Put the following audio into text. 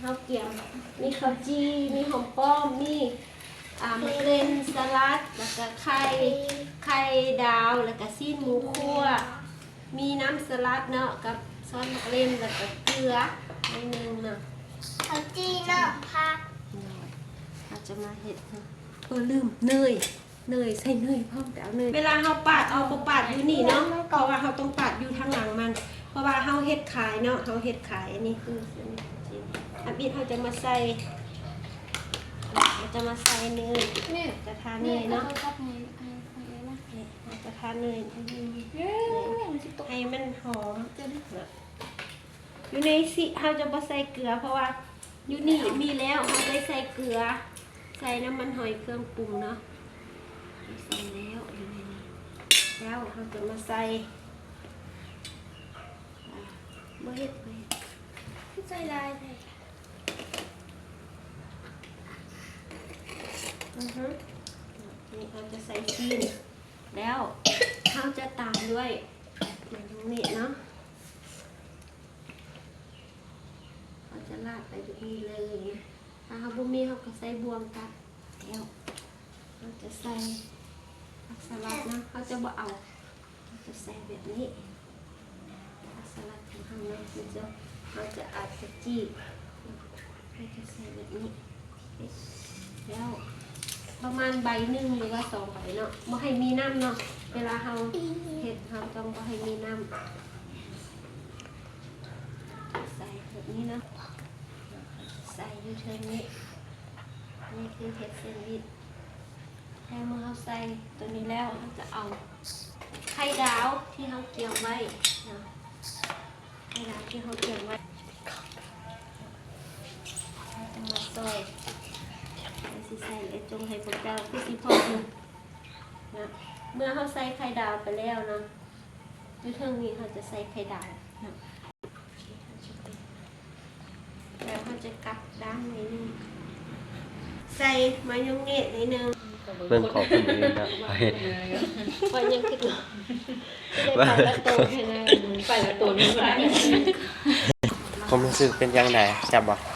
ເຮົາກຽມ ມີເຂົ້າຈີ່ ມີຫອມປ້ອມ ມີ ອ່າ ໝາກເລັ່ນ ສະຫຼັດ ແລ້ວກະໄຂ່ ໄຂ່ດາວ ແລ້ວກະຊີ້ນໝູຂົ້ວ ມີນ້ຳສະຫຼັດເນາະ ກັບຊອດໝາກເລັ່ນ ແລ້ວກະເກືອໜ້ອຍໜຶ່ງເນາະ ເຂົ້າຈີ່ເນາະ ຜັກ ໂດຍ ເຮົາຈະມາເຮັດ ເອີ ລືມ ເນີຍ ເນີຍ ໃສ່ເນີຍພ້ອມ ໄປເອົາເນີຍ ເວລາເຮົາປາດອອກ ບໍ່ປາດຢູ່ນີ້ເນາະ ເພາະວ່າເຮົາຕ້ອງປາດຢູ່ທາງຫຼັງມັນ ເພາະວ່າເຮົາເຮັດຂາຍເນາະ ເຮົາເຮັດຂາຍ ອັນນີ້ຄື ທຳອິດເຮົາຈະມາໃສ່ ເຮົາຈະມາໃສ່ເນີຍ ກະທາເນີຍເນາະ ເຮົາຈະທາເນີຍ ໃຫ້ມັນຫອມ ຢູ່ໃນຊິ ເຮົາຈະບໍ່ໃສ່ເກືອ ເພາະວ່າຢູ່ນີ້ມີແລ້ວ ເຮົາໄດ້ໃສ່ເກືອ ໃສ່ນ້ຳມັນຫອຍ ເຄື່ອງປຸງເນາະ ໃສ່ແລ້ວ ຢູ່ໃນນີ້ ແລ້ວເຮົາຈະມາໃສ່ ອ່າ ບໍ່ເຮັດ ບໍ່ເຮັດ ຄືໃສ່ຫຼາຍແທ້ ອືຮຶ ນີ້ເຮົາຈະໃສ່ຊີ້ນ ແລ້ວເຮົາຈະຕາມດ້ວຍມາຍອງເນດເນາະ ເຮົາຈະລາດໄປແບບນີ້ເລີຍນະ ຖ້າເຮົາບໍ່ມີເຮົາກະໃສ່ບ່ວງກັບ ແລ້ວເຮົາຈະໃສ່ຜັກສະຫຼັດເນາະ ເຮົາຈະບໍ່ເອົາ ເຮົາຈະໃສ່ແບບນີ້ ຜັກສະຫຼັດຂອງເຮົາເນາະ ເຮົາຈະ ເຮົາຈະອາດຈະຈີກ ເຮົາຈະໃສ່ແບບນີ້ ແລ້ວປະມານໃບໜຶ່ງ ຫຼືວ່າສອງໃບເນາະ ບໍ່ໃຫ້ມີນ້ຳເນາະ ເວລາເຮົາເຮັດ ເຮົາຕ້ອງບໍ່ໃຫ້ມີນ້ຳ ໃສ່ແບບນີ້ເນາະ ໃສ່ຢູ່ເທິງນີ້ ນີ້ຄືເຮັດແຊນວິດ ແລ້ວເມື່ອເຮົາໃສ່ໂຕນີ້ແລ້ວ ເຮົາຈະເອົາໄຂ່ດາວທີ່ເຮົາກຽມໄວ້ເນາະ ໄຂ່ດາວທີ່ເຮົາກຽມໄວ້ ເຮົາຈະມາຊອຍ ເຮົາຊິໃສ່ ເອີ ຈົ່ງໃຫ້ພວກເຈົ້າຄືຊິພໍຢູ່ນະ ເມື່ອເຮົາໃສ່ໄຂ່ດາວໄປແລ້ວເນາະ ຢູ່ເທິງນີ້ເຮົາຈະໃສ່ໄຂ່ດາວເນາະ ແລ້ວເຮົາຈະກັບດ້ານໜ້ອຍໜຶ່ງ ໃສ່ມາຍອງເນດໜ້ອຍໜຶ່ງ ເບິ່ງຂອງຄົນອື່ນເນາະ ຂ້ອຍຍັງຄິດວ່າ ໄປລະໂຕນ ຄວາມຮູ້ສຶກເປັນຈັ່ງໃດ? ແຊບບໍ່?